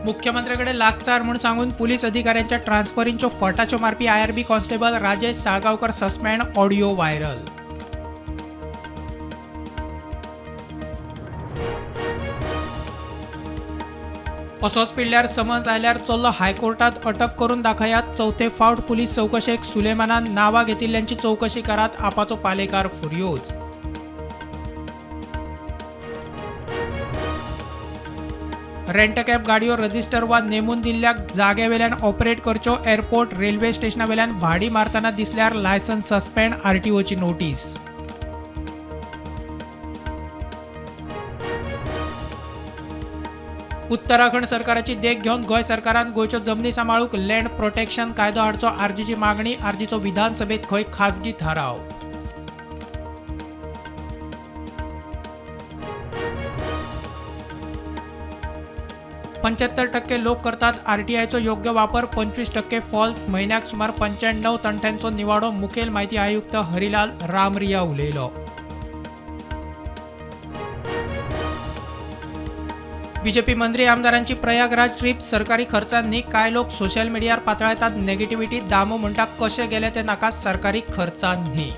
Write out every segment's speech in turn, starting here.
मुख्यमंत्र्याकडे लागचार म्हूण सांगून पुलीस अधिकाऱ्यांच्या ट्रान्सफरींच्यो फटाच्यो मारपी IRB constable Rajesh Salgaonkar suspend, audio viral. असोच पिडल्यार समज आयल्यार चल्लो हायकोर्टात अटक करून दाखयात. चवथे फावट पुलीस चवकशेक सुलेमानान नांवां घेतिल्ल्यांची चवकशी करात, आपाचो पालेकार फुर्योज. रेंट कॅब गाडयो रजिस्टर वा नेमून दिल्ल्या जाग्यावेल्यान ऑपरेट करच्यो. एअरपोर्ट, रेल्वे स्टेशनावेल्यान भाडी मारतना दिसल्यार लायसन्स सस्पेंड, आरटीओची नोटीस. उत्तराखंड सरकाराची देख घेवन गोंय सरकारान गोंयच्यो जमनी सांबाळूंक लँड प्रोटेक्शन कायदो हाडचो, आरजीची मागणी. आरजीचो विधानसभेत खंय खासगी थाराव. 75% लोक करतात आरटीआयचो योग्य वापर, 25% फॉल्स. म्हयन्याक सुमार 95 तंट्यांचो निवाडो, मुखेल माहिती आयुक्त हरिलाल रामरिया उलयलो. बीजेपी मंत्री आमदारांची प्रयागराज ट्रीप सरकारी खर्चान न्ही. कांय लोक सोशल मिडियार पातळायतात नेगेटिव्हिटी. दामू म्हणटा कशे गेले ते नाका, सरकारी खर्चान न्ही.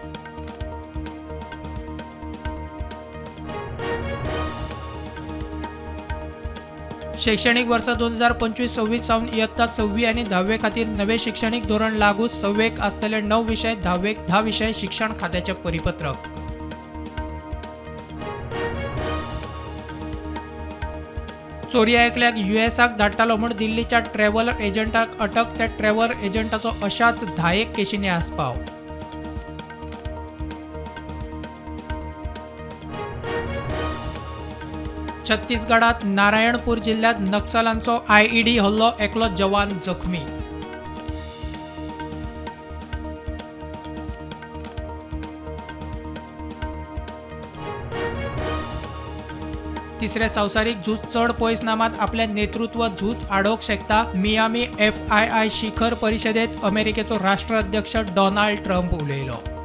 शैक्षणिक वर्ष 2025-26 सावन इयत्ता 6वी आनी 10वे खातीर नवे शिक्षणीक धोरण लागू. 6वेक आसतले 9 विशय, 10वेक 10 विशय, शिक्षण खात्याचे परिपत्रक. चोरया एकल्याक युएसाक धाडटालो म्हूण दिल्लीच्या ट्रॅव्हल एजंटाक अटक. त्या ट्रॅव्हल एजंटाचो अशाच 10 केशींनी आस्पाव. छत्तीसगडात नारायणपूर जिल्ह्यात नक्सलांचो आयईडी हल्लो, एकलो जवान जखमी. तिसरे संवसारीक झूज चड पयस ना मात आपलें नेतृत्व झूज आडोवंक शकता, मियामी एफआयआय शिखर परिशदेत अमेरिकेचो राष्ट्राध्यक्ष डोनाल्ड ट्रम्प उलयलो.